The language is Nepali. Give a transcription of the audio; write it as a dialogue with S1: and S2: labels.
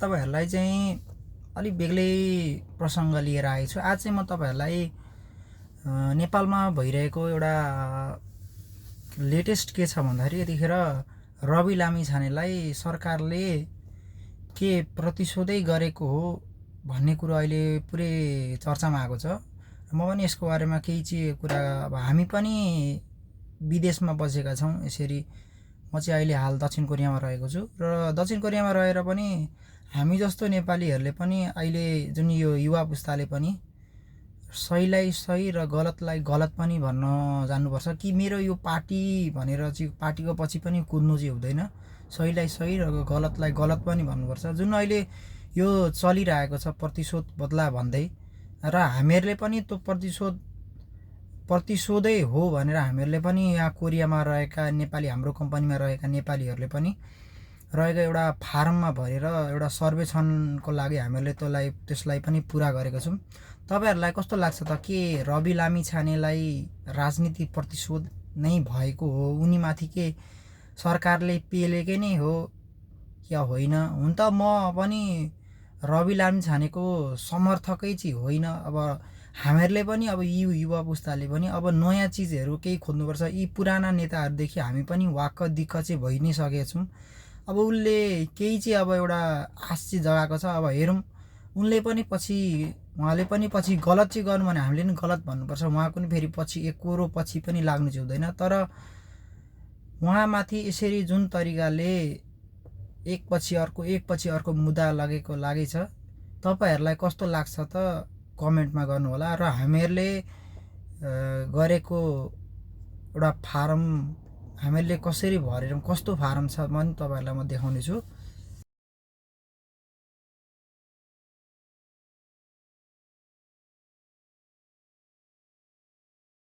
S1: तपाईहरुलाई चाहिँ अलि बेग्लै प्रसंग लिएर आएको छु। आज चाहिँ म तपाईहरुलाई नेपालमा भइरहेको एउटा लेटेस्ट के छ भन्दाखेरि यतिखेर रवि लामिछानेलाई सरकारले के प्रतिशोधै गरेको हो भन्ने कुरा अहिले पुरै चर्चामा आएको छ। म पनि यसको बारेमा केही कुरा अब हामी पनि विदेशमा बसेका छौं। यसरी म चाहिँ अहिले हाल दक्षिण कोरियामा रहेको छु र दक्षिण कोरियामा रहेर पनि हामी जस्तो नेपालीहरुले पनि अहिले जुन यो युवा पुस्ताले पनि सहीलाई सही र गलतलाई गलत पनि भन्न जान्नुपर्छ कि मेरो यो पार्टी भनेर चाहिँ पार्टीको पछि पनि कुद्नु चाहिँ हुँदैन। सहीलाई सही र गलतलाई गलत पनि भन्नुपर्छ। जुन अहिले यो चलिरहेको छ प्रतिशोध बदला भन्दै र हामीहरुले पनि त्यो प्रतिशोधै हो भनेर हामीहरुले पनि यहाँ कोरियामा रहेका नेपाली हाम्रो कम्पनीमा रहेका नेपालीहरुले पनि रहेको एउटा फारममा भरेर एउटा सर्वेक्षणको लागि हामीहरुले त्यसलाई पनि पूरा गरेका छौं। तपाईहरुलाई कस्तो लाग्छ त के रवि लामिछानेलाई राजनीति प्रतिशोध नै भएको हो? उनीमाथि के सरकारले पेलेकै नै हो या होइन? हुन त म पनि रवि लामिछानेको समर्थकै चाहिँ होइन। अब हामीहरुले पनि अब युवा पुस्ताले पनि अब नयाँ चीजहरु केही खोज्नुपर्छ। यी पुराना नेताहरुदेखि हामी पनि वाक्क दिक्क चाहिँ भइ नै सकेका छौं। अब उनले केही चाहिँ अब एउटा आश चाहिँ जगाएको छ। अब हेरौं उनले पनि उहाँले पनि पछि गलत चाहिँ गर्नु भने हामीले पनि गलत भन्नुपर्छ। उहाँको पनि फेरि पछि एकोरो पछि पनि लाग्नु चाहिँ हुँदैन। तर उहाँमाथि यसरी जुन तरिकाले एक पछि अर्को मुद्दा लागेको छ, तपाईहरुलाई कस्तो लाग्छ त कमेन्टमा गर्नु होला। र हामीहरुले गरेको एउटा फारम हामीहरुले कसरी भरेर कस्तो फारम छ भने तपाईहरुलाई म देखाउने छु।